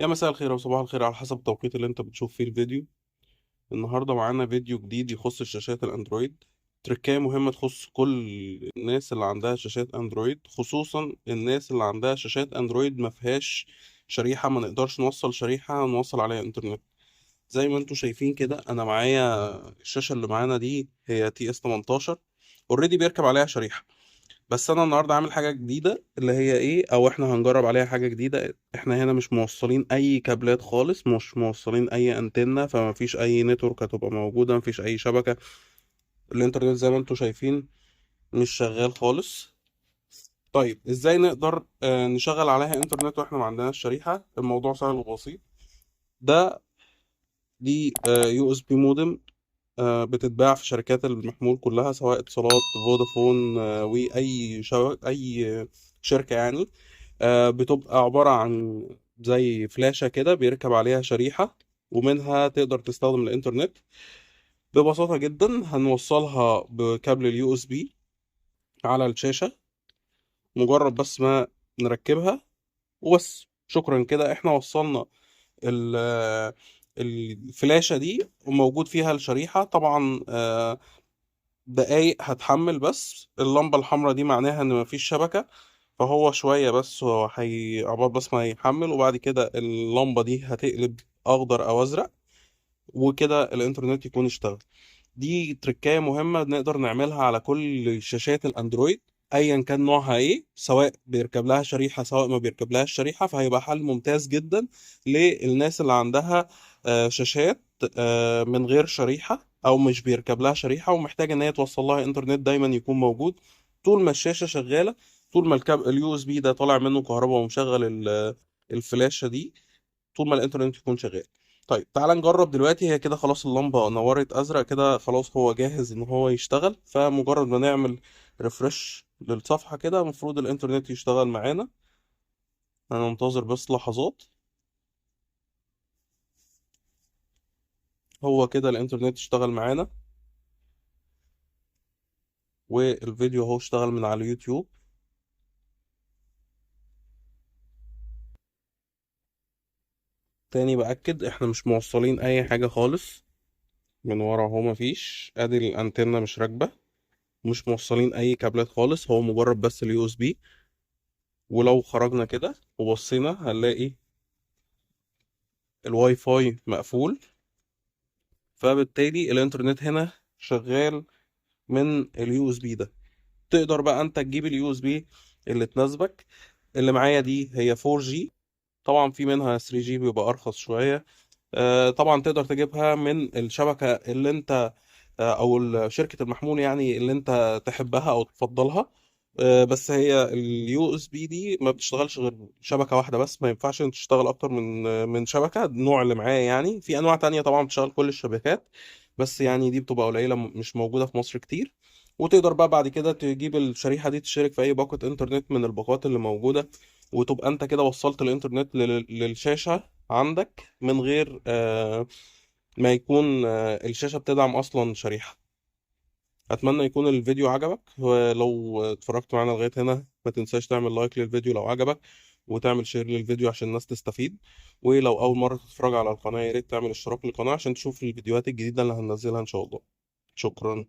يا مساء الخير أو صباح الخير على حسب التوقيت اللي انت بتشوف فيه الفيديو. النهاردة معانا فيديو جديد يخص الشاشات الأندرويد، تركاية مهمة تخص كل الناس اللي عندها شاشات أندرويد، خصوصا الناس اللي عندها شاشات أندرويد ما فيهاش شريحة، ما نقدرش نوصل شريحة نوصل عليها إنترنت. زي ما انتم شايفين كده أنا معايا الشاشة اللي معانا دي هي TS 18، already بيركب عليها شريحة، بس انا النهارده عامل حاجة جديدة اللي هي ايه، او احنا هنجرب عليها حاجة جديدة. احنا هنا مش موصلين اي كابلات خالص، مش موصلين اي انتنه، فما فيش اي network هتبقى موجودة، ما فيش اي شبكة. الانترنت زي ما انتم شايفين مش شغال خالص. طيب ازاي نقدر نشغل عليها انترنت واحنا ما عندناش شريحة؟ الموضوع سهل وبسيط. دي USB modem، بتتباع في شركات المحمول كلها، سواء اتصالات، فودافون، واي اي شركة يعني. بتبقى عبارة عن زي فلاشة كده بيركب عليها شريحة، ومنها تقدر تستخدم الانترنت ببساطة جدا. هنوصلها بكابل ال USB على الشاشة، مجرد بس ما نركبها وبس، شكرا كده احنا وصلنا الفلاشة دي وموجود فيها الشريحة. طبعا، دقايق هتحمل، بس اللمبة الحمراء دي معناها ان مفيش شبكة، فهو شوية بس هو عقبال بس ما يحمل، وبعد كده اللمبة دي هتقلب اخضر او ازرق، وكده الانترنت يكون اشتغل. دي تركاية مهمة بنقدر نعملها على كل شاشات الاندرويد ايا كان نوعها ايه، سواء بيركب لها شريحة سواء ما بيركب لهاش شريحة، فهيبقى حل ممتاز جدا للناس اللي عندها، شاشات، من غير شريحة او مش بيركب لها شريحة ومحتاجة ان هي توصل لها انترنت دايما يكون موجود طول ما الشاشة شغالة، طول ما ال USB ده طالع منه كهرباء ومشغل الفلاشة دي، طول ما الانترنت يكون شغال. طيب تعال نجرب دلوقتي. هي كده خلاص اللمبة نورت ازرق كده، خلاص هو جاهز ان هو يشتغل. فمجرد ما نعمل refresh للصفحة كده المفروض الانترنت يشتغل معانا. انا منتظر بس لحظات. هو كده الانترنت اشتغل معانا، والفيديو اهو اشتغل من على اليوتيوب. تاني بأكد احنا مش موصلين اي حاجة خالص من ورا اهو، مفيش، ادي الانتنة مش راكبة، مش موصلين اي كابلات خالص، هو مجرد بس ال USB. ولو خرجنا كده وبصينا هنلاقي الواي فاي مقفول، فبالتالي الانترنت هنا شغال من ال USB ده. تقدر بقى انت تجيب ال USB اللي تناسبك. اللي معايا دي هي 4G، طبعا في منها 3G بيبقى ارخص شوية. طبعا تقدر تجيبها من الشبكة اللي انت، او شركة المحمول يعني اللي انت تحبها او تفضلها. بس هي ال USB دي ما بتشتغلش غير شبكة واحدة بس، ما ينفعش انت تشتغل اكتر من شبكة. النوع اللي معايا يعني، في انواع تانية طبعا بتشتغل كل الشبكات، بس دي بتبقى قليلة، مش موجودة في مصر كتير. وتقدر بقى بعد كده تجيب الشريحة دي تشترك في اي باقة انترنت من الباقات اللي موجودة، وتبقى انت كده وصلت الانترنت للشاشة عندك من غير، ما يكون، الشاشة بتدعم اصلا شريحة. اتمنى يكون الفيديو عجبك، ولو اتفرجت معانا لغاية هنا ما تنساش تعمل like للفيديو لو عجبك، وتعمل share للفيديو عشان الناس تستفيد. ولو اول مرة تتفرج على القناة يا ريت تعمل اشتراك للقناة عشان تشوف الفيديوهات الجديدة اللي هننزلها ان شاء الله. شكرا.